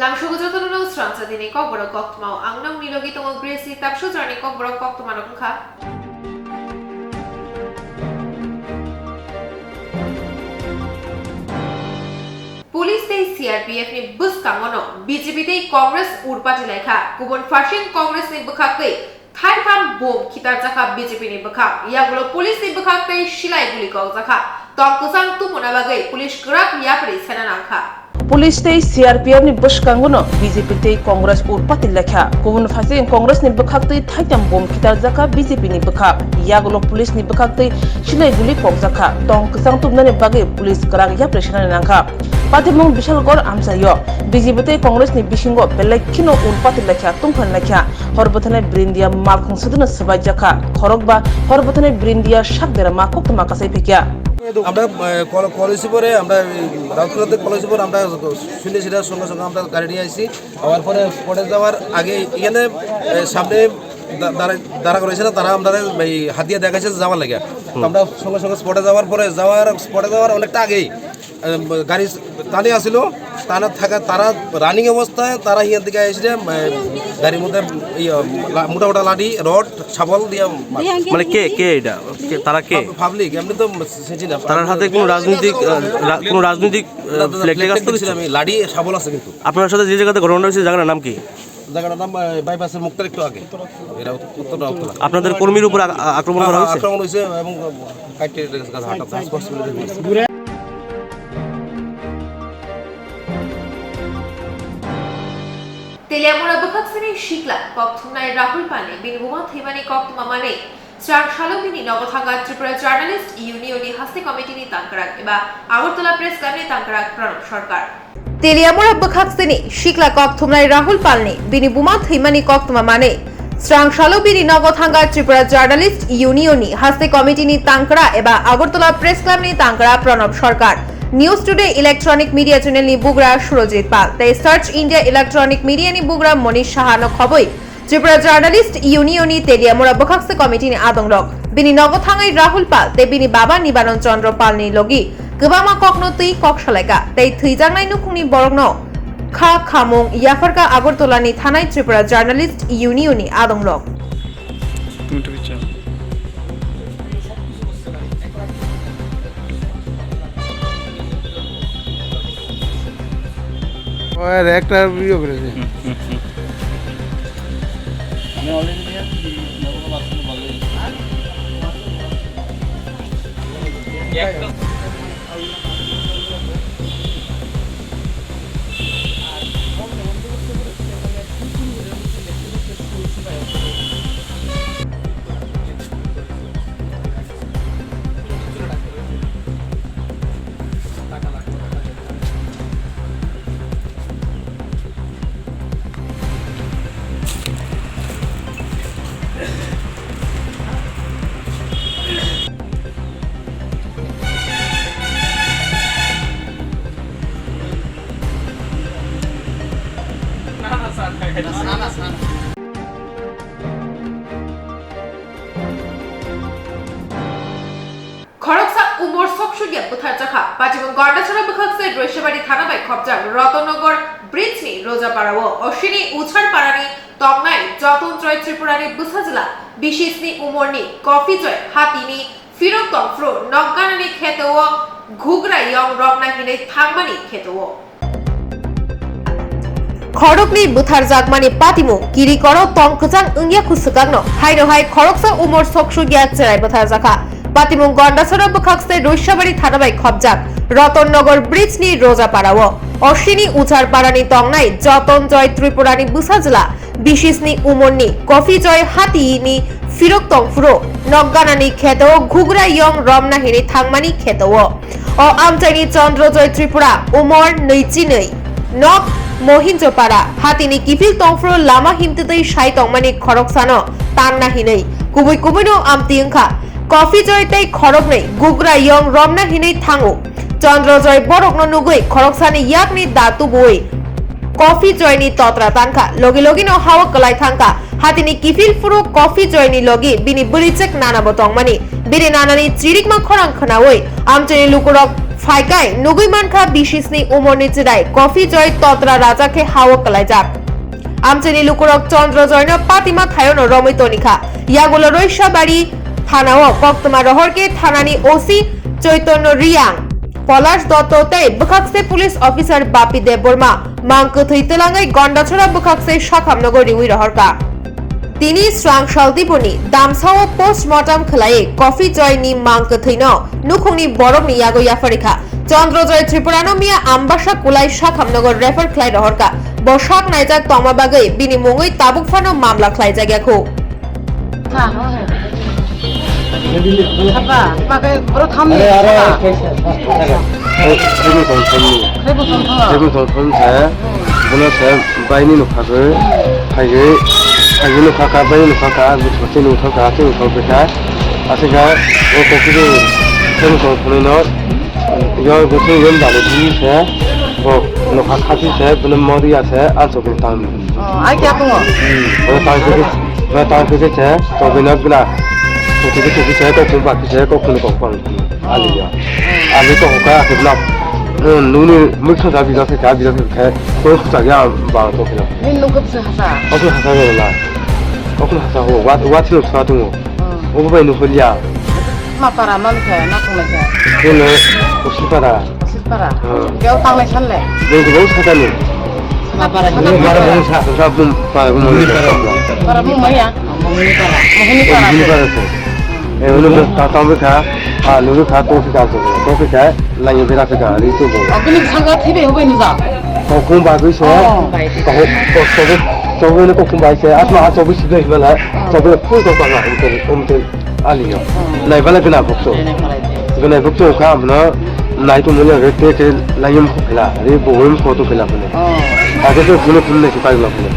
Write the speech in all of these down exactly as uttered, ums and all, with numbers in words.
Tangsugo jotono srangsa dini kokborok koktwmao. Ang nokni logi tongo Grace ni tapsu jorani kokborok koktwma rok wngkha. Police tei C R P F ni bwskango no B J P tei Congress urpati laikha. Kubun pharsing Congress ni bwkhak tei thaitham bom khitarjakha B J P ni bwkhak. Yagulo police ni bwkhak tei silai guli kokjakha. Tong kwchang tubuna bagwi police kwrak yapri sena nangkha. Police tei C R P F ni bwskango no B J P tei Congress urpati lekha. Kubun phaising Congress ni bwkhak tei thaitham bom khitarjakha B J P ni bwkhak. Yagulo police ni bwkhak tei silai guli kokjakha. Tong kwchang tubnani bagwi police kwrak yapri sena nangkha. Patimung Bishalgarh amchaio B J P tei Congress ni bisingo belai kheno urpati lekha tungphani lekha. Hor bwthanai brindia malkhung sudino swbaijakha. Khorokba hor bwthanai brindia sak derama koktwma kasai phikya. আমরা, এ, call-, college পরে আমরা, এই, রাউতকুলাতে কলেজ পরে আমরা শুনে সেটা সঙ্গে সঙ্গে আমরা গাড়ি নিয়ে আসি। আবার পরে স্পটে যাওয়ার আগে এখানে, এ, সামনে দা-, দাঁড়া, দাঁড়া করেছিল, তারা আমরা এই হাতিয়া দেখাইছে যাওয়ার লাগে। তো আমরা সঙ্গে সঙ্গে স্পটে যাওয়ার পরে, যাওয়ার, স্পটে যাওয়ার অনেকটা আগেই, এ, গাড়ি টানে আসিল, টানা থাকা, তারা রানিং অবস্থায় তারা ইয়ার দিকে এসে, এ, গাড়ির মধ্যে ইয়ে, লা-, মোটা মোটা লাঠি, রড, শাবল দিয়ে মার-, মানে কে, কে এটা? কে, তারা কে? পাব-, পাবলিক, এমনি তো চিনি না। তারার হাতে কোনো রাজনৈতিক, আহ, রা-, কোনো রাজনৈতিক, আহ, না, না, ফ্ল্যাগ ট্যাগ ফ্ল্যাগ আছে তো ট্যাগ কিছু? ছিল, আমি লাঠি, শাবল আছে কিন্তু। আপনার সাথে যে জায়গাতে ঘটনাটা হয়েছে, জায়গাটার নাম কি? জায়গাটার নাম, আহ, বাইপাসের মুখটার একটু আগে। এটা উত্তর রাউতকুলা। আপনাদের কর্মীর উপর আ-, আ-, আক্রমণ করা হ্যাঁ, হয়েছে? আক্রমণ হয়েছে এবং কাটতে গেছে, হাঁটা হসপিটালে নিয়ে গেছে। Teliamura bwkhaksini sikla kokthumnai Rahul Palni bini buma thwimani koktwma manwi srang salo bini nogo thangkha Tripura Journalist Union ni haste committee ni tangkrak eba Agartala Press Club ni tangkrak Pranab Sarkar. Teliamura bwkhaksini sikla kokthumnai Rahul Palni bini buma thwimani koktwma manwi srang salo bini nogo thangkha Tripura Journalist Union ni haste committee ni tangkra eba Agartala Press Club ni tangkra Pranab Sarkar, News Today electronic media channel ni bugra Surojit Pal tei Search India electronic media ni bugra Monish Saha no khobwi Tripura Journalist Union ni Teliamura bwkhakse committee ni adongrok bini nogo thangwi Rahul Pal tei bini baba Nibaran Chandra Pal ni logi kwbangma kokno twi kok salaikha tei thwijaknai nukhungni borokno kha khamung yapharkha Agartala ni thanai Tripura Journalist Union ni adongrok. ওর একটা ইয়ে করেছে। Khoroksa umor soksugya bwtharjakha. Patimung Gandachara bwkhakse Roisabari thana bai khopjak Ratannagar bridge ni Rojaparao Oshini Uchar parani tongnai Joton Joy Tripurani bwsajwla bisisni umorni Coffee Joy hatini phirok tongphuru nok ganani kheto o ghugra yong romna hinwi thangmani kheto o. Khoroknwi bwtharjakmani patimung kirikoro tong kwchang wngya khu swkakno, haino hai khoroksa umor soksugya chwrai bwtharjakha. Patimung Gandachara bwkhakse Roisabari thana bai khopjak Ratannagar bridge ni Rojaparao Oshini Uchar parani tongnai Joton Joy Tripurani bwsajwla bisisni umorni Coffee Joy hatini phirok tongphuru nok ganani kheto o ghugra yong romna hinwi thangmani kheto o. O amchaini Chandra Joy Tripura umor nwichi nwi, nok Mohinjopara, hatini kiphil tongphuru lama himtwtwi sai tongmani khoroksano tanna hinwi kubui kubuino amtwi wngkha. Coffee Joy tei khoroknwi ghugra yong romna hinwi thango. Chandra Joy borokno nugwi khoroksani yakni da tubuwi Coffee Joy ni totra tankha, logi logi no hao kwlai thangkha. Hatini kiphil phuru Coffee Joy ni logi bini bwrwichwk nana bo tongmani. Bini nanani chirikma khorang khwnawi amchaini lukurok Phaikai nugwi mankha bisisni umorni chwrai Coffee Joy Totra Raja khe hao kwlaijak. Amchaini lukurok Chandra Joyno patima thayono romwi tonikha. Yagulo Roisabari thanao koktwma rohor khe thanani O C Chaitanyo Reang, Polash Dotto tei bwkhakse police officer Bapi Debbarma mang kwthwi twlangwi Gondachora bwkhakse sakhamnogo riwi rohorkha. Tini swrang saltibuni damsao postmortem khwlaiwi Coffee Joy ni mang kwthwino nukhungni borokni yago yapharikha. Chandra Joy Tripurano miya Ambasa Kulai sakhamnogo refer khlai rohorkha. Bo sak naijak tongma bagwi bini mungwi tabuk phano mamla khlaijak yakhu. Apa? Apa ke? Bro, thamni. Are, are, apa? Khaibu tong thumni. Khaibu tong thum. Khaibu tong thum se, bono se baini nukha khe, phaigwi, phaigwi nukha kha, baini nukha kha, bwswk se nukha kha, se nukha kha, aswk kha, o kokiri, khaibu tong thumni no, yo bwswk yo bani thumni se, bo nukha kha se, bono moriya se, aswk tang. Oh, ai kya tongo? Bo tang khe, bo tang khe se, togwi no gla. Kutu kutu khe se, kokun ba khe se, kokun kokun. Ali ya. Ali to ka ke na. Nuni mukha da bi da se ka bi da se ka. Ko sa ya ba to ke na. Ni nung kap sa hasa. Oku hasa ko la. Oku hasa ho. Wa wa thil sa tu. O bai nu holiya. Ma para man kha na kong la kha. Ke no. Ko si para. Sipara. Hmm. Beo tanglai sanle. Beo beo sakani. Para bung sa, sa bung para bung mani para. Para bung maya. Mohini para. Mohini para. Mohini para se. Eh, unu ta ta be kha, ah, nuru kha, to kha, to kha, lai bera kha, ri to bo. Abini sanga thibe hobe nuja. Kokun bagwi se. Oh. Kokun, kokun, kokun bagwi se. Asma, ah, kokun sibe himala. Kokun pun kokun, ah, um, um, um. Aliyo. Hmm. Nai bala gana bukto. Nai, nai, nai. Gana bukto ka amno nai to manya re te ke layim ko phela, re bo wim ko to phela phela. Oh. Age to phela phela ki pai la phela.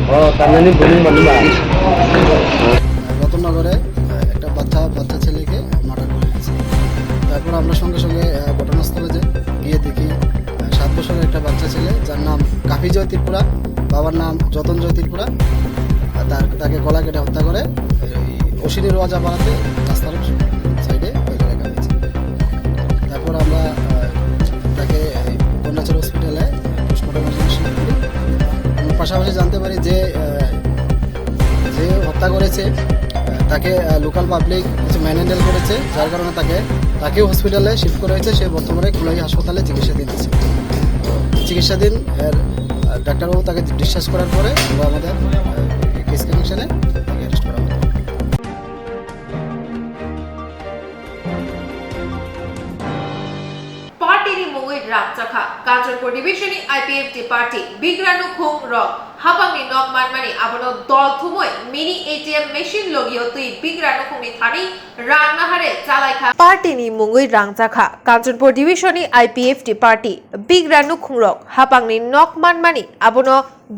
Oh, tanani buni manu ba. রতননগরে, আহ, একটা বাচ্চা, বাচ্চা ছেলেকে মার্ডার করে দিয়েছে। তারপর আমরা সঙ্গে সঙ্গে, আহ, ঘটনাস্থলে যাই, গিয়ে দেখি, আহ, সাত বছরের একটা বাচ্চা ছেলে, যার নাম কাফিজয় ত্রিপুরা, বাবার নাম যতন জয় ত্রিপুরা। আর তার, তাকে গলা কেটে হত্যা করে এই অশ্বিনী রোয়াজা পাড়াতে রাস্তার সাইডে ফেলে রাখা হয়েছে। তারপর আমরা, আহ, তাকে এই গন্ডাছড়া হসপিটালে পোস্টমর্টমের জন্য শিফট করি। এবং পাশাপাশি জানতে পারি যে, আহ, যে হত্যা করেছে, আহ, তাকে, আহ, লোকাল পাবলিক কিছু ম্যানহ্যান্ডেল করেছে, যার কারণে তাকে, তাকেও হসপিটালে শিফট করা হয়েছে। সে বর্তমানে কুলাই হাসপাতালে চিকিৎসাধীন আছে। চিকিৎসাধীন, এর, আহ, ডাক্তারবাবু তাকে ডিসচার্জ করার পরে আমরা আমাদের, আহ, কেস কমিশনে তাকে অ্যারেস্ট করা হবে। Party ni mungwi rang chakha. Kanchanpur Division ni I P F T party bigra nukhung rok hapang ni nok manmani abono dol thumui mini A T M machine logio twi bigra nukhung ni thani rang naharwi chalaikha. Party ni mungwi rang chakha. Kanchanpur Division ni I P F T party bigra nukhung rok hapang ni nok manmani abono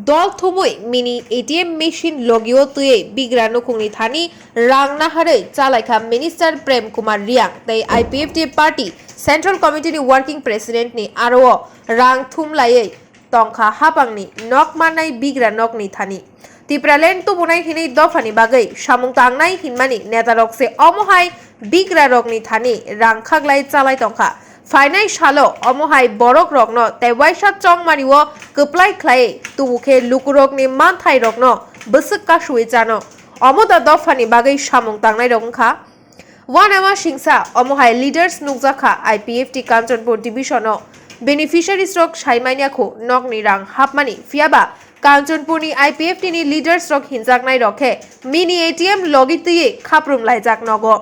dol thumui mini A T M machine logio twiwi bigra nukhungni thani rang naharwi chalaikha Minister Prem Kumar Reang tei I P F T party Central Committee ni Working President ni aro o rang thum laiwi tongkha hapangni nok mannai bigra nokni thani. Tipraland tubunai hinwi dophani bagwi samung tangnai hinmani netarok se omo hai bigra rokni thani rang khaglai chalai tongkha. Phainai salo omo hai borok rokno tei waisa chongmani o kwplai khlai tubu khe lukurokni manthai rokno bwswk kasui chano. Omo da dophani bagwi samung tangnai rok wngkha. Wanama singsa omo hai leaders nukjakha I P F T Kanchanpur division o. Beneficiaries rok saimanya khu nokni rang hapmani, phiyaba Kanchanpur ni I P F T ni leaders rok hinjaknai rok khe mini A T M logi twiwi khaprum laijak nogo.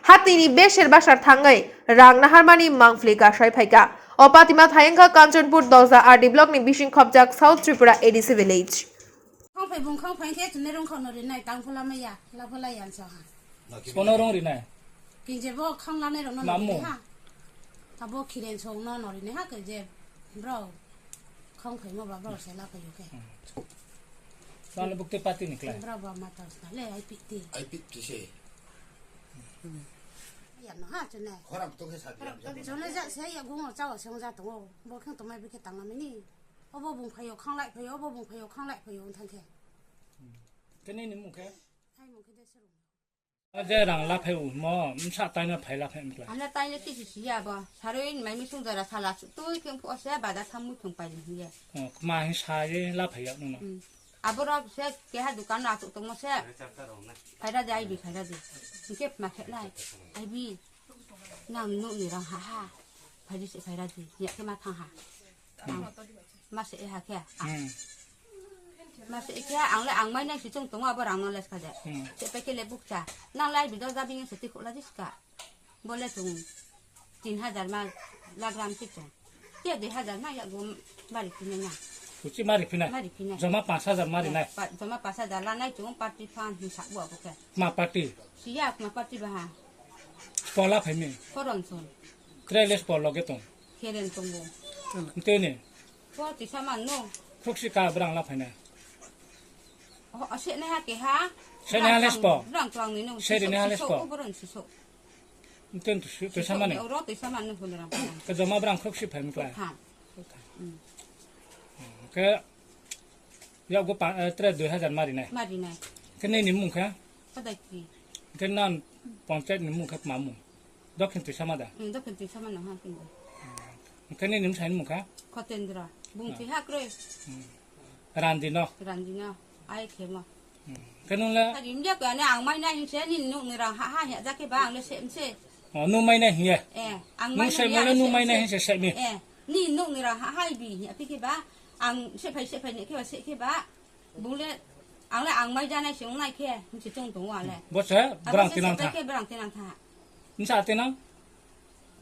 Haptini beser basar thangwi rang naharmani mangpli kasai phaikha. O patima thayungkha Kanchanpur Dosda R D block ni bising khopjak South Tripura A D C village. Khang phai bung khang phai khe chwngno rung khau no rinai tang phula maya la phula yan sa ha. Bono rung rinai. Kinje bo khang lanai rok no Mamu. Rinai ha. Abo khiren song no no rinai ha ke je bro. Khang phai mo ba bro se la phai yo ke. Nang bukte party ni klai. Bro ba ma ta sna le I P T. I P T se. Ya no ha chune. Khorang to ke sa. Khorang to ke sa. Chune ja se ya gung o cha o song ja to. Bo khang to mai bi ke tang na mini. Obo bung phai yo khang lai phai yo, obo bung phai yo khang lai phai yo thang khe. Kene ni mung khe? Hai mung khe de se rung. Je rang laphai u mo, msa taina phai laphai mkla. Ana taina tisi siya bo. Saroi mai mi sung jara sala su tui keng po se bada thamu thung pai ni hiya. Oh, kma hin sa ye laphai ya nung. Hmm. Aboro se keha dukan na tuk tongmo se. Phaira de ai bi phaira de. Ke ma khe nai. Ai bi. Nang nuk ni rang ha ha. Phaidi se phaira de. Ya ke ma thang ha. Hmm. Ma se e ha khe. Hmm. Ma se e khe ang le ang mai nai si chung tongo abo rang no les kha de. Hmm. Se pe ke le buk cha. Nang lai bi do ja bing se ti khula dis ka. Bole chung tin hajar ma lagram ti chung. Ke dui hajar ma ya go mari phi na. Kuchi mari phi na. Mari phi na. Joma panch hajar mari nai. Pa-, joma panch hajar la nai chung party fan hin sa bo abo khe. Ma party. Siya ma party ba ha. Pola phai mi. Koron son. Tre les polo ge tong. Keren tongo. Ntene. Po tisa man no. Khroksi ka brang la phaina. O, o, se ne ha ke ha. Se ne ha les po. Brang twang ni no. Se ne ha les po. Brang si so. Nten tu su, tu sama ne. Oro tu sama ne hulu rang. Ke joma brang khroksi phai mkla. Tham. Mm. Ke ya go pa, eh, tre dui hajar mari nai. Mari nai. Ke ne ni mung kha? Pada ki. Ke nan panchayat ni mung kha ma mung. Dokhin tu sama da. Mm, dokhin tu sama no ha kin. Ke ne ni mung sai mung kha? Khotendra. Bung ti ha kroi. Mm. Randi no. Randi no. Ai khemo. Hmm. Ke nung le? Rimjak ani ang mai nai hinse ni nuk ni rang ha ha ya jake ba ang le se mse. Oh, nung mai nai hiya. Eh, ang mai nai se mo le nung mai nai hinse se mi. Eh, ni nuk ni rang ha ha bi ya phi ke ba ang se phai se phai ne ke ba se ke ba. Bung le ang le ang mai ja nai se ung nai ke hinse chung tung wa le. Bo se brang tinang tha. Ke brang tinang tha. Nsa tinang?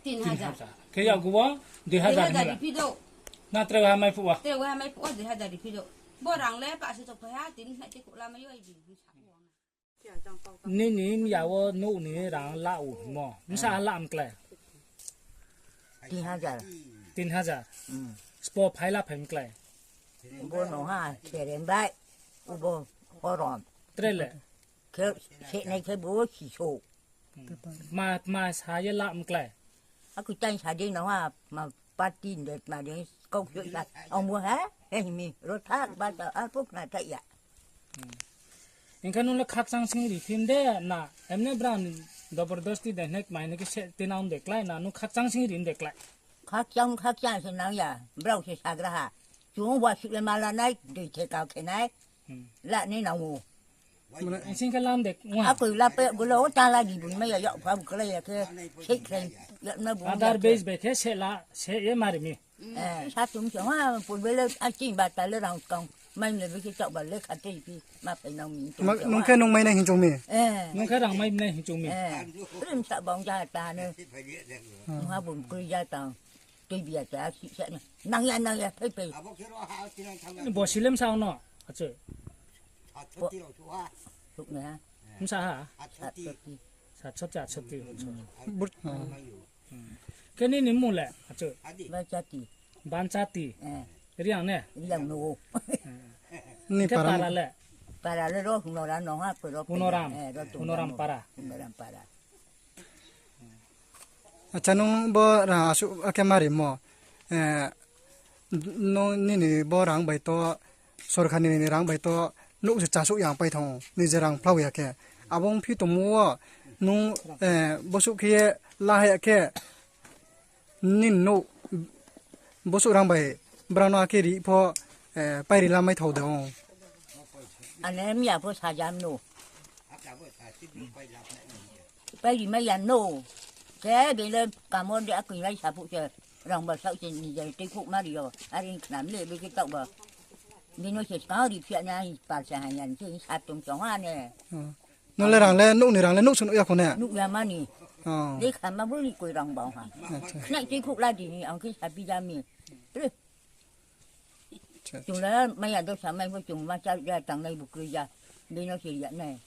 Tin hajar. Khe yagubo dui hajar. Dui hajar hwnla. Riphi do. Na tre waha mai phuwa. Tre waha mai phuwa dui hajar riphi do. Bo rang le pa se chok phai ha, tin na ti kula mai oi bi. Nini yawo nuk ni rang la u mo. Msa la am klai. Tin hajar. Tin hajar. Hmm. Spo phai la phai klai. Bo no ha, serem bai. Ubo horom. Tre le. Khe, se nai khe bo si so. Ma, ma sa ye la mklai. Aku tai sa de no ha, ma party de ma de kau kyo sa. Ong bo ha, he mi ro thak ba ta a pok na ta ya. Engkha nung le khakchang sing ri phim de na, emne bran dobordosti de hnek mai ne ke se tinang de klai na, nung khakchang sing ri de klai. Khakchang, khakchang se nang ya, brau se sagra ha. Chung wa sik le mala nai, dui the kau khe nai. Hmm. La ni nang u. Mane, ising ke lam dek, wah. Aku la pe, gulo o tala di bun me ya, ya, pa bu kala ya ke, sik khe, ya na bu. Other base be ke se la, se ye mari mi. Eh, sa tum se, wah, pun bele, a ching ba ta le rang kang, mai le be ke chok ba le kha te pi, ma pe nang mi. Ma, nung khe nung mai na hin chung mi. Eh. Nung khe rang mai na hin chung mi. Eh, rim sa bong ja ta ne. Nung ha bun kri ja ta. Tei biya cha si sa na. Nang ya, nang ya, phai, phai. Bo silem sa no. Ache. Bo. Suk na. Msa ha. Sat soti. Sat soti, at soti. But, ah. Keni ni mule. Ache. Banchati. Banchati. Eh. Riang ne? Riang no. Ni para le. Para le ro hunora no ha ko ro. Hunoram. Eh, ro tu Hunoram para. Hunoram para. Acha, nung bo rang asuk ake mari mo, eh, nung nini bo rang bai to, sorkar ni nini rang bai to, nuk se chasuk yang pai thong, nije rang plau ya khe. Abo wng phi tongmo o, nung, eh, bosuk khe ye la ya khe, nini nuk bosuk rang bai brang no ake ri pho, eh, pai ri lamai thau de o. Ane miya pho sajam no. Pai ri mai ya no. Ke bele kamo de akui rai sapu se rang ba sau se ni jai tei khuk mari yo. Ari khnam le be ke tok ba. Bino se ka ri phia na hi par sa ha yan se sa tum chong ha ne. Hmm. No le rang le nuk ni rang le nuk sun ya ko ne. Nuk ya mani. Oh. De kha ma bu ni koi rang ba ha. Acha. Khnai tei khuk la di ni ang ke sa pi ja mi. Pre. Acha, acha. Chwla maya dosa mai bo chwng ma cha ja tang nai bukri ja. Bino se ya nai.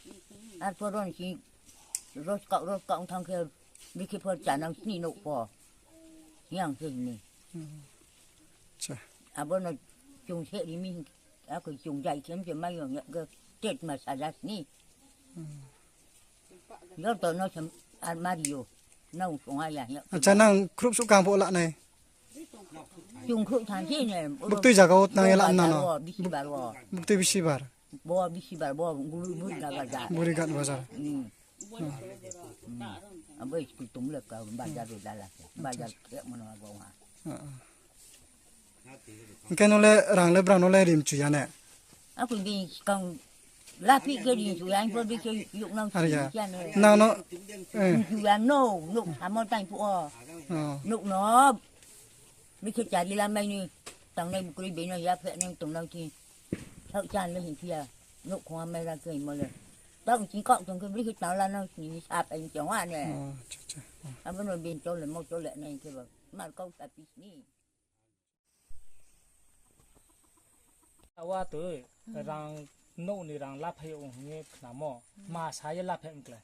Ar poron si ros ka ros ka thang khe bikhi por chanang sini nok po. Yang se ni. Hmm. Acha. Abono chwng se ri mi ako chwng jai khem se mai yong ya ga tet ma sa ja sini. Hmm. Yo to no sem ar mario. No songa ya ya. Acha, nang khrup su kang po la nai. Chung khuk than si ne. Buk tui jaga o tang ela na no. Bisi bar wo. Buk tui bisi bar. Bo bisi bar bo guru buri ga ga ja. Buri gat bazar. Hmm. Abo school tum le ka bazar ro dala se. Bazar khe mono ago ha. Hwnkhe nole rang le brang nole rim chuya ne? Aku di kang lapi ke di chuya ang ko di ke yuk nang chuya ne. Nang no. Chuya no, nuk samo tang pu o. Nuk no. Bikhe chali lamai ni tangnai bukri bino ya phe nang tongnai ki. Thau chan le hin kia. Nuk khong amai ra ke mo le. Tau ching kok tong ke bikhe tang la nang ni sap ai chong wa ne. Abo no bin chole mo chole nang ke ba. Mar kau sa pis ni. Awa twi rang nokni rang laphai o hwnwi khnamo. Ma saye laphe wngkle.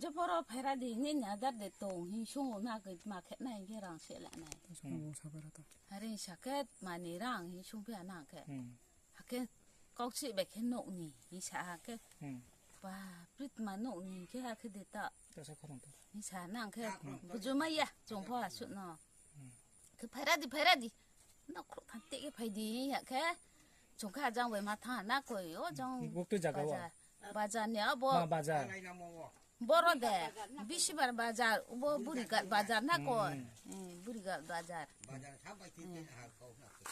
Jeporo phaira di nini adar de tong hi sungo na ke ma khe na ke rang se la nai. Hari sakhe mani rang hi sung phi ana ke. Hake kok si be khe nokni hi sa ha ke. Ba prit ma nokni ke ha ke de ta. Hi sa nang ke. Bujuma ya chung pho asut no. Khe phaira di, phaira di. Nok khro than te ke phai di ya khe. Chung kha jang bai ma tha na koi o jang. Bukti jaga wa. Bazar. Bazar ni abo. Ma bazar. Boro de. Bisibar bazar, ubo buri gat bazar na koi. Buri gat bazar.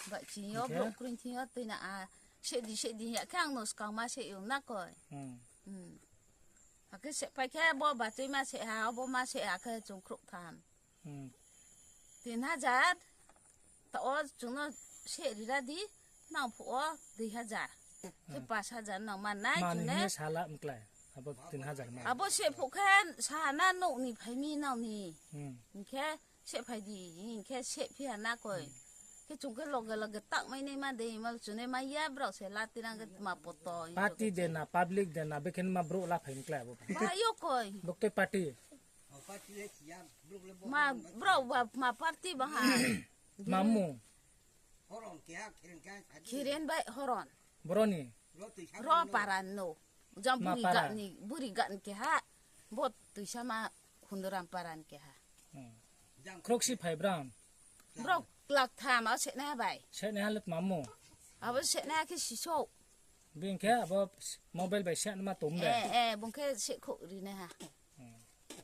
Ba chi yo bro kring chi yo tui na a. Se di, se di ya khe ang no skang ma se yung na koi. Hake se pai khe bo ba tui ma se ha, obo ma se ha khe chung khro than. Tin hajar, ta o chwngno se rira di, nang phu o dui hajar. Khe pas hajar nang man nai. Mani chwngno hwnwi sala wngklai, abo tin hajar ma. Abo se phu khe sana nokni phaimi nokni. Hwnkhe se phai di, hwnkhe se phiya na koi. Khe chwng khe loge loge tak mai nai ma de, ma chwng nai ma ya brao se la tirang khe ma poto. Party de na, public de na, bekhen ma bro la phai wngklai abo. Ba yo koi. Bok tei party. Ma, bro, ba, ma party ba ha. Mamu. Khiren bai horon. Boroni. Ro paran no. Jang buri gatni, buri gatni keha. Bo tuisa ma khunduram paran keha. Khroksi phai bram. Bro, klak tham, a se na bai. Se na halat mamu. Abo se na ke siso. Bing khe abo mobile bai se ma tom de. Eh, eh, bung khe se kho ri na ha.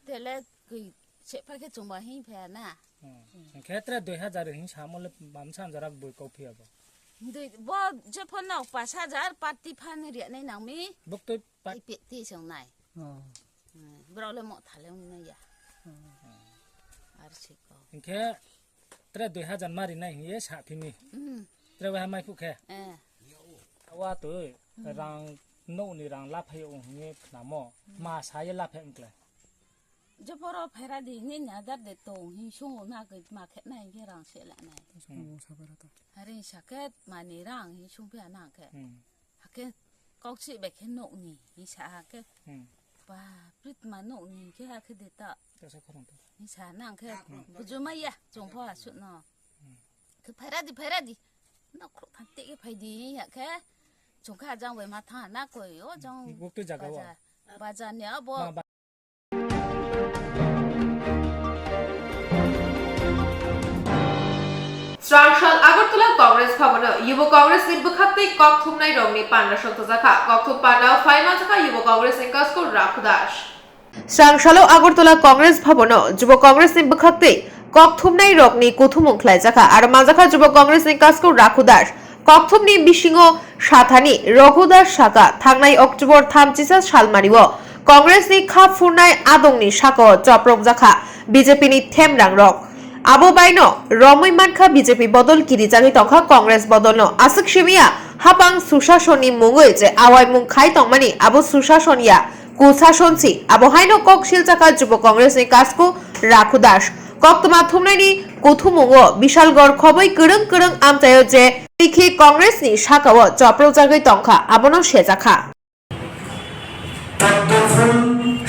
Tele kwi se pha khe chungba hin phe na. Khe tre dui hajar hin samo le mam san jara bui kau phi abo. Dui bo je phone nok pas hajar party phan ri nai nang mi. Bok toi pa- Ai pe ti song nai. Bro le mo thale ung nai ya. Ar se ko. Khe tre dui hajar mari nai hin ye sa phi mi. Tre wa mai phu khe. Eh. Wa tu rang no ni rang la phai ung hin ye khnamo. Ma sa ye la phai ung kle. Jeporo phaira di nini adar de tong hi sungo na ke ma khe nai ke rang se la nai. Hari sakhe mani rang hi sung phi anang khe. Hake kok si be khe nokni hi sa hake. Ba prit ma nokni khe hake de ta. Hi sa nang khe bujuma ya chung pho asut no. Khe phaira di phaira di. Nok khro than te khe phai di ya khe. Chung kha jang bai ma tha na koi o jang. Buk tu jaga wa. Bazar ni abo. Srangkhal Agartala Congress Bhabono Yubo Congress ni bwkhaktwi kok thumnai rokni panda soktojakha. Kok thum panda phai manjakha Yubo Congress ni Kasko Rakhu Das. Srangkhalo Agartala Congress Bhabono Yubo Congress ni bwkhaktwi kok thumnai rokni kuthumung khlaijakha. Aro manjakha Yubo Congress ni Kasko Rakhu Das. Kokthumni bisingo sathani Raghu Das saka thangnai October thamchisa salmario Congress ni kha phurnai adongni sakao choprokjakha B J P ni themrangrok. Abo baino romwi mankha B J P bodol kirijagwi tongkha Congress bodolno. Aswk simiya hapang Susasonni mungwi je awaimung khai tongmani abo Susason ya Kusason si, abo haino kok siljakha Jubo Congress ni Kasku Rakhu Das. Koktwma thumnaini kuthumungo Bishalgarh khobwi kwrwng kwrwng amchaio je twi khe Congress ni sakao choprojagwi tongkha, abono sejakha. পদ্ম ফুল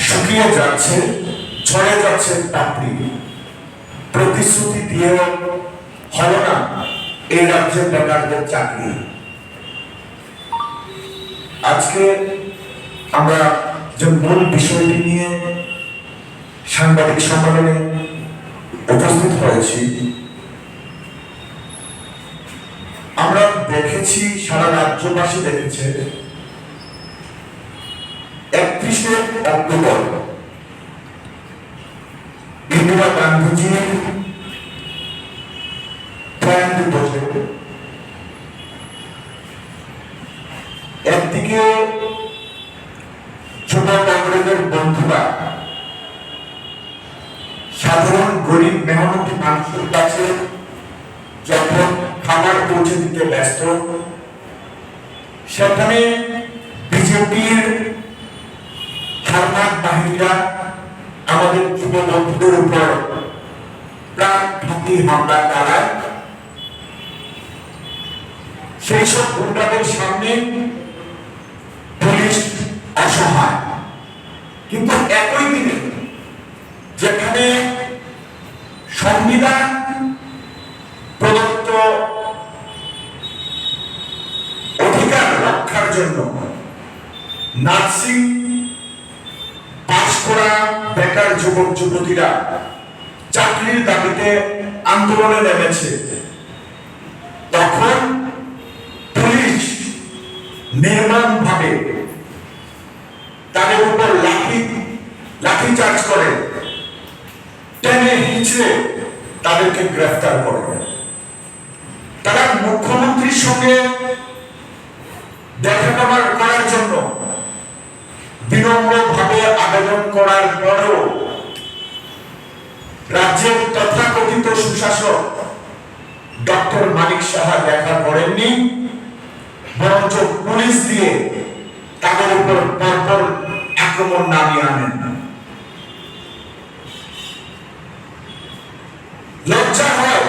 শুকিয়ে যাচ্ছে, ঝরে যাচ্ছে পাপড়ি। প্রতিশ্রুতি দিয়েও হলো না এই রাজ্যে বেকারদের চাকরি। আজকে আমরা যে মূল বিষয়টি নিয়ে সাংবাদিক সম্মেলনে উপস্থিত হয়েছি, আমরা দেখেছি, সারা রাজ্যবাসী দেখেছে, এক একত্রিশে অক্টোবর ইন্দিরা গান্ধীজির প্রয়াণ দিবসে একদিকে যুব কংগ্রেসের বন্ধুরা সাধারণ গরিব মেহনতি মানুষের কাছে যখন খাবার পৌঁছে দিতে ব্যস্ত, সেখানে বিজেপির হারমাত বাহিনীরা আমাদের যুব বন্ধুদের উপর প্রাণঘাতী হামলা চালায়। সেই সব গুন্ডাদের সামনে পুলিশ অসহায়। কিন্তু একই দিনে যেখানে সংবিধান প্রদত্ত অধিকার রক্ষার জন্য নার্সিং পাশ করা বেকার যুবক যুবতীরা চাকরির দাবিতে আন্দোলনে নেমেছে, তখন পুলিশ নির্মমভাবে তাদের উপর লাঠি লাঠি চার্জ করে, টেনে হিঁচড়ে তাদেরকে গ্রেফতার করে। তারা মুখ্যমন্ত্রীর সঙ্গে দেখা করার করার জন্য বিনম্রভাবে আবেদন করার পরেও রাজ্যের তথাকথিত সুশাসক ডক্টর মানিক সাহা দেখা করেননি, বরঞ্চ পুলিশ দিয়ে তাদের উপর পরপর আক্রমণ নামিয়ে আনেন। লজ্জা হয়,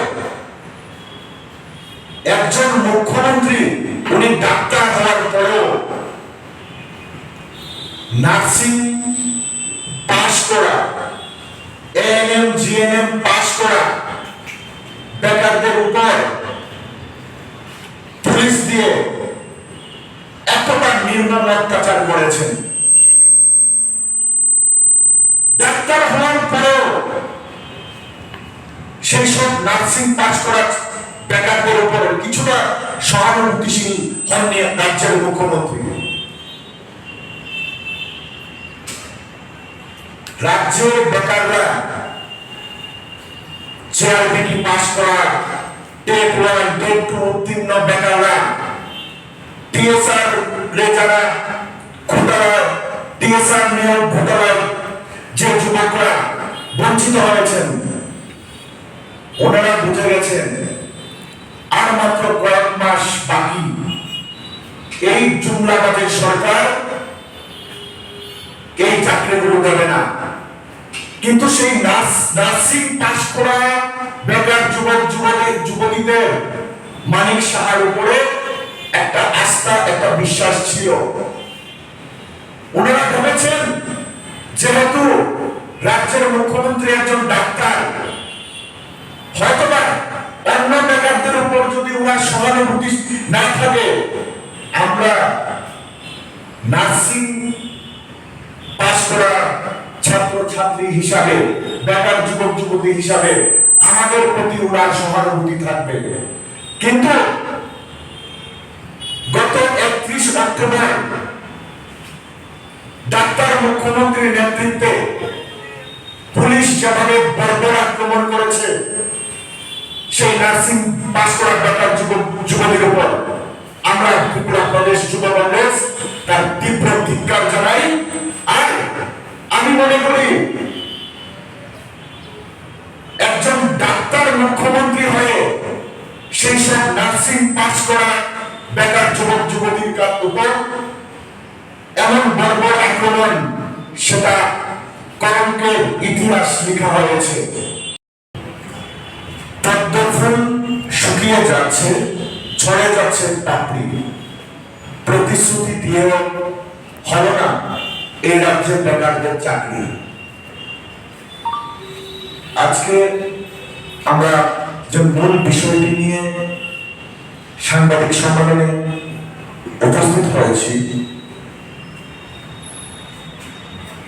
একজন মুখ্যমন্ত্রী, উনি ডাক্তার হওয়ার পরেও নার্সিং পাশ করা, এএনএম জিএনএম পাশ করা বেকারদের উপর পুলিশ দিয়ে এতটা নির্মম অত্যাচার করেছেন। ডাক্তার হওয়ার পরেও সেই সব নার্সিং পাশ করা বেকারদের উপর কিছুটা সহানুভূতিশীল হননি রাজ্যের মুখ্যমন্ত্রী। রাজ্যের বেকাররা জেআরবিটি পাশ করা, টেট ওয়ান, টেট টু উত্তীর্ণ বেকাররা, টিএসআর রে যারা ঘোটালা, টিএসআর নিয়োগ ঘোটালায় যে যুবকরা বঞ্চিত হয়েছেন, ওনারা বুঝে গেছেন আর মাত্র কয়েক মাস বাকি। এই জুমলাবাজের সরকার এই চাকরিগুলো দেবে না। কিন্তু সেই নার্স নার্সিং পাশ করা বেকার যুবক যুবতী যুবতীদের মানিক সাহার উপরে একটা আস্থা, একটা বিশ্বাস ছিল। ওনারা ভেবেছেন, যেহেতু রাজ্যের মুখ্যমন্ত্রী একজন ডাক্তার, হয়তোবা অন্য বেকারদের উপর যদি ওনার সহানুভূতি না থাকে, আমরা নার্সিং পাশ করা ছাত্র ছাত্রী হিসাবে, বেকার যুবক যুবতী হিসাবে আমাদের প্রতি ওনার সহানুভূতি থাকবে। কিন্তু গত একত্রিশ অক্টোবর ডাক্তার মুখ্যমন্ত্রীর নেতৃত্বে পুলিশ যেভাবে বর্বর আক্রমণ করেছে সেই নার্সিং পাশ করা বেকার যুবক যুবতীর উপর, আমরা ত্রিপুরা প্রদেশ যুব কংগ্রেস তার তীব্র ধিক্কার জানাই। আর আমি মনে করি, একজন ডাক্তার মুখ্যমন্ত্রী হয়ে সেই সব নার্সিং পাশ করা বেকার যুবক যুবতীর কা-, উপর এমন বর্বর আক্রমণ, সেটা কলঙ্কের ইতিহাস লেখা হয়েছে। পদ্ম ফুল শুকিয়ে যাচ্ছে, ঝরে যাচ্ছে পাপড়ি। প্রতিশ্রুতি দিয়েও হলো না এই রাজ্যের বেকারদের চাকরি। আজকে আমরা যে মূল বিষয়টি নিয়ে সাংবাদিক সম্মেলনে উপস্থিত হয়েছি,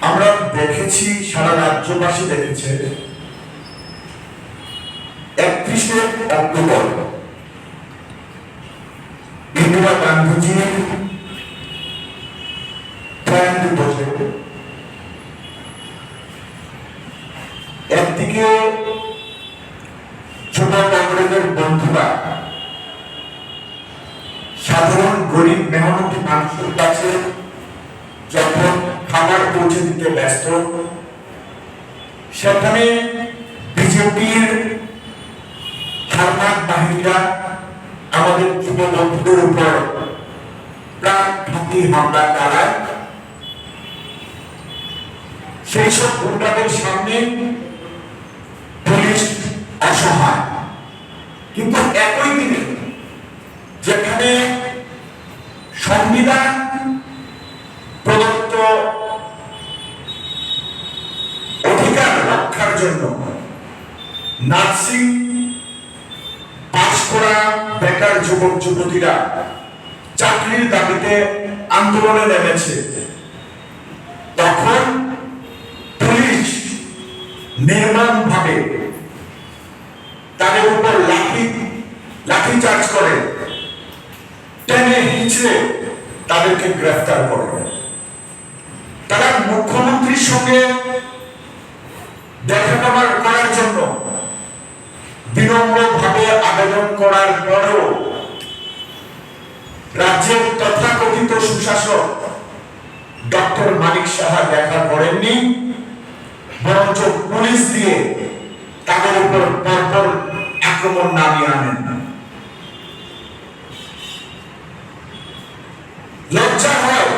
আমরা দেখেছি, সারা রাজ্যবাসী দেখেছে, একত্রিশে অক্টোবর ইন্দিরা গান্ধীজির ব্যান্ড বাজে। একদিকে যুব কংগ্রেসের বন্ধুরা সাধারণ গরিব মেহনতি মানুষের কাছে যখন খাবার পৌঁছে দিতে ব্যস্ত, সেখানে বিজেপির হারমাত বাহিনীরা আমাদের যুব বন্ধুদের উপর প্রাণঘাতী হামলা চালায়। সেই সব গুন্ডাদের সামনে পুলিশ অসহায়। কিন্তু একই দিনে যেখানে সংবিধান প্রদত্ত অধিকার রক্ষার জন্য নার্সিং পাশ করা বেকার যুবক যুবতীরা চাকরির দাবিতে আন্দোলনে নেমেছে, তখন পুলিশ নির্মমভাবে তাদের উপর লাঠি, লাঠিচার্জ করে, টেনে হিঁচড়ে তাদেরকে গ্রেফতার করে। তারা মুখ্যমন্ত্রীর সঙ্গে দেখা করার, করার জন্য বিনম্রভাবে আবেদন করার পরেও রাজ্যের তথাকথিত সুশাসক ডক্টর মানিক সাহা দেখা করেননি, বরঞ্চ পুলিশ দিয়ে তাদের উপর পরপর আক্রমণ নামিয়ে আনেন। লজ্জা হয়,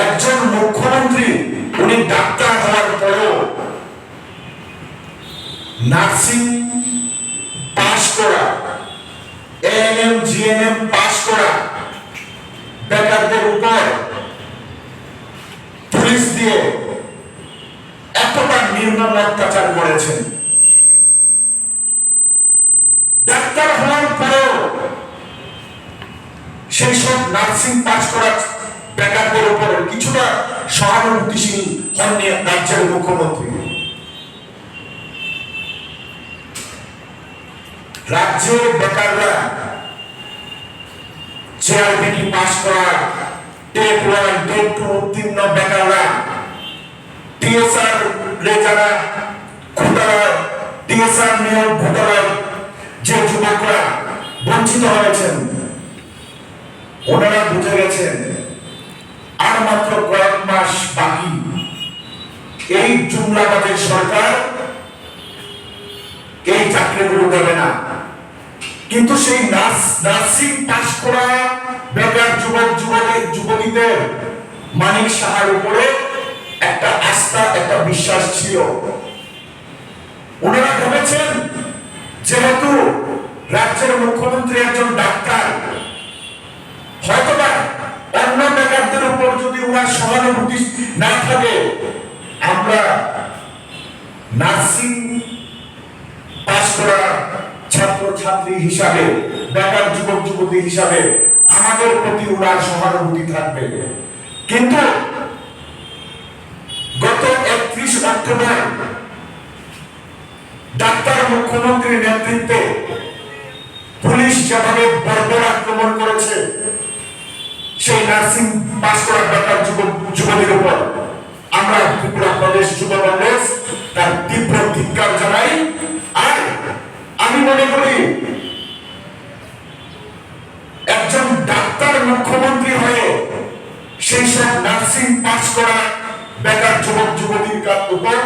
একজন মুখ্যমন্ত্রী, উনি ডাক্তার হওয়ার পরেও নার্সিং পাশ করা, এএনএম, জিএনএম পাশ করা বেকারদের উপর পুলিশ দিয়ে এতটা নির্মম অত্যাচার করেছেন। ডাক্তার হওয়ার পরেও সেই সব নার্সিং পাশ করা বেকারদের উপরে কিছুটা সহানুভূতিশীল হননি রাজ্যের মুখ্যমন্ত্রী। রাজ্যের বেকাররা জেআরবিটি পাশ করা, টেট ওয়ান, টেট টু উত্তীর্ণ বেকাররা, টিএসআর রে যারা ঘোটালা, টিএসআর নিয়োগ ঘোটালায় যে যুবকরা বঞ্চিত হয়েছেন, ওনারা বুঝে গেছেন আর মাত্র কয়েক মাস বাকি। এই জুমলাবাজের সরকার এই চাকরিগুলো দেবে না। কিন্তু সেই নার্স, নার্সিং পাশ করা বেকার যুবক যুবতী, যুবতীদের মানিক সাহার উপরে একটা আস্থা, একটা বিশ্বাস ছিল। ওনারা ভেবেছেন, যেহেতু রাজ্যের মুখ্যমন্ত্রী একজন ডাক্তার, হয়তোবা অন্য বেকারদের উপর যদি ওনার সহানুভূতি না থাকে, আমরা নার্সিং পাশ করা ছাত্র ছাত্রী হিসাবে, বেকার যুবক যুবতী হিসাবে আমাদের প্রতি ওনার সহানুভূতি থাকবে। কিন্তু গত একত্রিশ অক্টোবর ডাক্তার মুখ্যমন্ত্রীর নেতৃত্বে পুলিশ যেভাবে বর্বর আক্রমণ করেছে সেই নার্সিং পাশ করা বেকার যুবক যুবতীর উপর, আমরা ত্রিপুরা প্রদেশ যুব কংগ্রেস তার তীব্র ধিক্কার জানাই। আর আমি মনে করি, একজন ডাক্তার মুখ্যমন্ত্রী হয়ে সেই সব নার্সিং পাশ করা বেকার যুবক যুবতীর কা-, উপর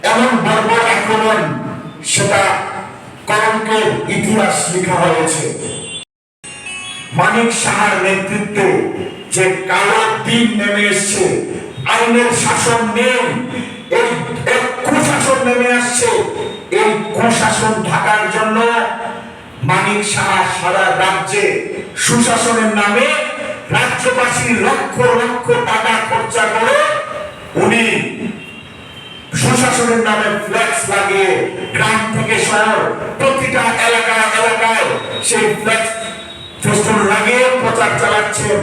এমন বর্বর আক্রমণ, সেটা কলঙ্কের ইতিহাস লেখা হয়েছে। মানিক সাহার নেতৃত্বে যে কালো দিন নেমে এসছে, আইনের শাসন নেই, এই এক কুশাসন নেমে আসছে। এই কুশাসন ঢাকার জন্য মানিক সাহা সারা রাজ্যে সুশাসনের নামে রাজ্যবাসী লক্ষ লক্ষ টাকা খরচা করে উনি সুশাসনের নামে ফ্লেক্স লাগিয়ে গ্রাম থেকে শহর প্রতিটা এলাকা এলাকায় সেই ফ্লেক্স ফেস্টুন লাগিয়ে প্রচার চালাচ্ছেন।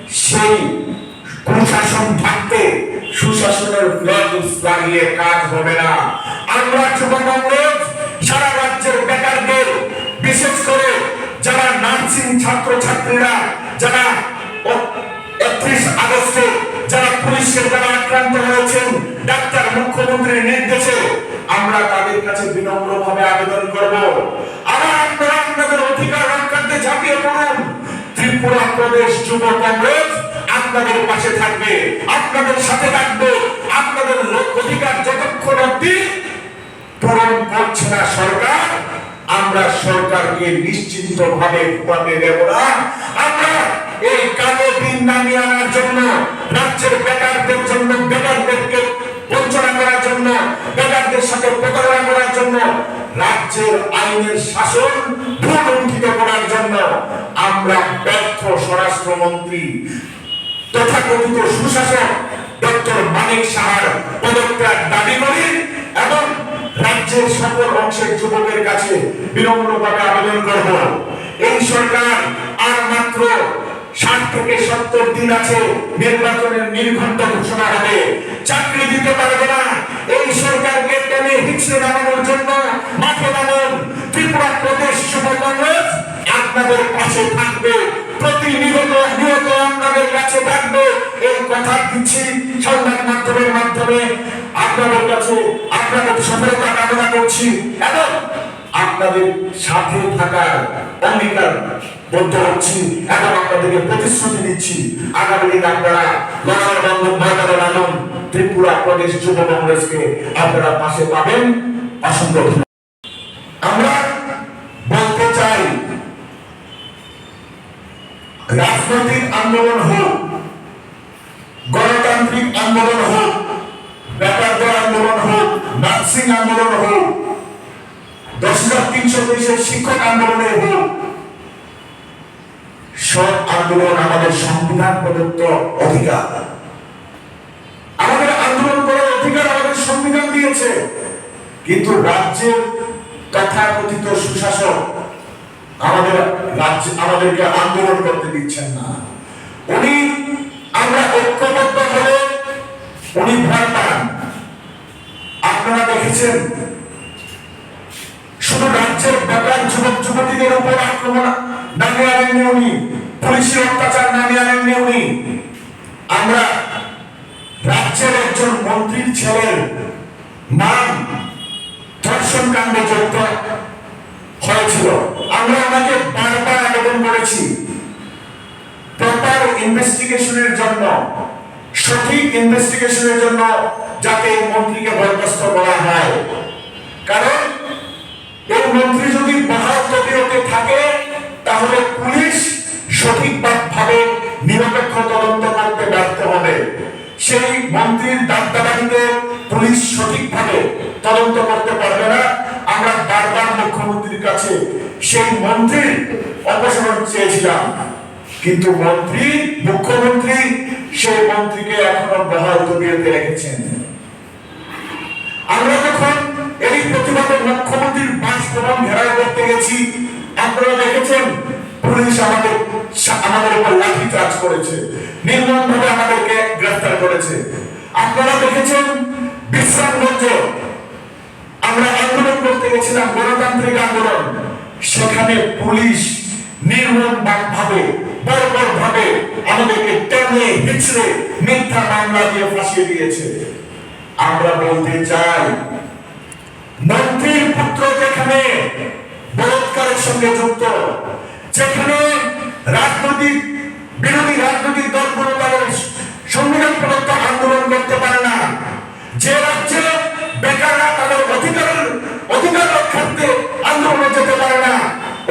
সেই কুশাসন থাকতে সুশাসনের ফ্লেক্স লাগিয়ে কাজ হবে না। আমরা যুব কংগ্রেস সারা রাজ্যের বেকারদের, বিশেষ করে যারা নার্সিং ছাত্রছাত্রীরা, যারা অ-, ডাক্তার মুখ্যমন্ত্রীর নির্দেশে আমরা তাদের কাছে বিনম্রভাবে আবেদন করব, আবার আপনারা আপনাদের অধিকার রক্ষার্থে ঝাঁপিয়ে পড়ুন। ত্রিপুরা প্রদেশ যুব কংগ্রেস আপনাদের পাশে থাকবে, আপনাদের সাথে থাকবে। আপনাদের লো-, অধিকার যতক্ষণ অবধি পূরণ করছে না সরকার, আমরা সরকারকে নিশ্চিন্তভাবে ঘুমাতে দেব না। আমরা এই কালো দিন নামিয়ে আনার জন্য, রাজ্যের বেকারদের জন্য, বেকারদেরকে বঞ্চনা করার জন্য, বেকারদের সাথে প্রতারণা করার জন্য, রাজ্যের আইনের শাসন ভূলুণ্ঠিত করার জন্য আমরা ব্যর্থ স্বরাষ্ট্রমন্ত্রী তথাকথিত সুশাসক ডক্টর মানিক সাহার পদত্যাগ দাবি করি এবং রাজ্যের সকল অংশের যুবকের কাছে বিনম্রভাবে আবেদন করব, এই সরকার আর মাত্র ষাট থেকে সত্তর দিন আছে, নির্বাচনের নির্ঘণ্ট ঘোষণা হবে। চাকরি দিতে পারবে না। এই সরকারকে টেনে হিচড়ে নামানোর জন্য মাঠে নামুন। ত্রিপুরা প্রদেশ যুব কংগ্রেস আপনাদের পাশে থাকবে, প্রতি নিহত নিহত আপনাদের কাছে থাকবে। এই কথা দিচ্ছি, সংবাদ মাধ্যমের মাধ্যমে আপনাদের কাছে আপনাদের সফলতা কামনা করছি এবং আপনাদের সাথে থাকার অঙ্গীকার বদ্ধ হচ্ছি এবং আপনাদেরকে প্রতিশ্রুতি দিচ্ছি, আগামী দিন আপনারা লড়াইয়ের ময়দানে নামুন, ত্রিপুরা প্রদেশ যুব কংগ্রেসকে আপনারা পাশে পাবেন। অসংখ্য ধন্যবাদ। আমরা বলতে চাই, রাজনৈতিক আন্দোলন হোক, গণতান্ত্রিক আন্দোলন হোক, বেকারদের আন্দোলন হোক, নার্সিং আন্দোলন হোক, দশ হাজার তিনশো তেইশের শিক্ষক আন্দোলনে হোক, সব আন্দোলন আমাদের সংবিধান প্রদত্ত অধিকার। আমাদের আন্দোলন করার অধিকার আমাদের সংবিধান দিয়েছে, কিন্তু রাজ্যের তথাকথিত সুশাসক আমাদের রাজ্যে আমাদেরকে আন্দোলন করতে দিচ্ছেন না। উনি, আমরা ঐক্যবদ্ধ হলে উনি ভয় পান। আপনারা দেখেছেন, শুধু রাজ্যের বেকার যুবক যুবতীদের উপর আক্রমণ নামিয়ে আনেননি উনি, পুলিশি অত্যাচার নামিয়ে আনেননি উনি। আমরা রাজ্যের একজন মন্ত্রীর ছেলের নাম ধর্ষণ কাণ্ডে জড়িত হয়েছিল। আমরা ওনাকে বারবার আবেদন করেছি, প্রপার ইনভেস্টিগেশনের জন্য, সঠিক ইনভেস্টিগেশনের জন্য যাতে এই মন্ত্রীকে বরখাস্ত করা হয়, কারণ এই মন্ত্রী যদি বহাল তবিয়তে থাকে, তাহলে পুলিশ সঠিকভাবে নিরপেক্ষ তদন্ত করতে ব্যর্থ হবে। সেই মন্ত্রীর দাবদাবানিতে পুলিশ সঠিকভাবে তদন্ত করতে পারবে না। আমরা বারবার মুখ্যমন্ত্রীর কাছে সেই মন্ত্রীর অপসারণ চেয়েছিলাম, কিন্তু মন্ত্রী, মুখ্যমন্ত্রী সেই মন্ত্রীকে এখনো বহাল তবিয়তে রেখেছেন। আমরা যখন এই প্রতিবাদে মুখ্যমন্ত্রীর বাসভবন ঘেরাও করতে গেছি, আপনারা দেখেছেন পুলিশ আমাদের সা-, আমাদের উপর লাঠি চার্জ করেছে, নির্মমভাবে আমাদেরকে গ্রেফতার করেছে। আপনারা দেখেছেন বিশ্রামগঞ্জে আমরা আন্দোলন করতে গেছিলাম, গণতান্ত্রিক আন্দোলন, সেখানে পুলিশ নির্মমভাবে, বর্বরভাবে আমাদেরকে টেনে হিচড়ে মিথ্যা মামলা দিয়ে ফাঁসিয়ে দিয়েছে। আমরা বলতে চাই, মন্ত্রীর পুত্র যেখানে বলাৎকারের সঙ্গে যুক্ত, যেখানে রাজনৈতিক, বিরোধী রাজনৈতিক দলগুলো তাদের সংবিধান প্রদত্ত আন্দোলন করতে পারে না, যে রাজ্যে বেকাররা তাদের অধিকারের, অধিকার রক্ষার্থে আন্দোলনে যেতে পারে না,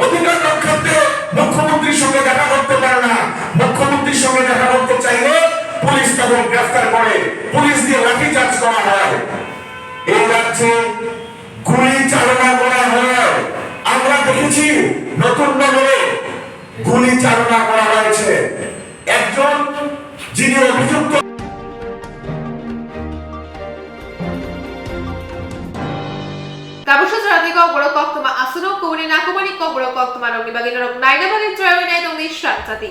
অধিকার রক্ষার্থে মুখ্যমন্ত্রীর সঙ্গে দেখা করতে পারে না, মুখ্যমন্ত্রীর সঙ্গে দেখা করতে চাইলে পুলিশ তাদের গ্রেফতার করে, পুলিশ দিয়ে লাঠিচার্জ করা হয়। এই রাজ্যে গুলি চালনা করা হয়। আমরা দেখেছি নতুন নগরে গুলি চালনা করা হয়েছে। একজন যিনি অভিযুক্ত Tabuk sujratni kokborok koktwma aswk no kubuni nakumani kokborok koktwma rokni bagwi norok naina bagwi chwrawi nai tongdi Srang Chati.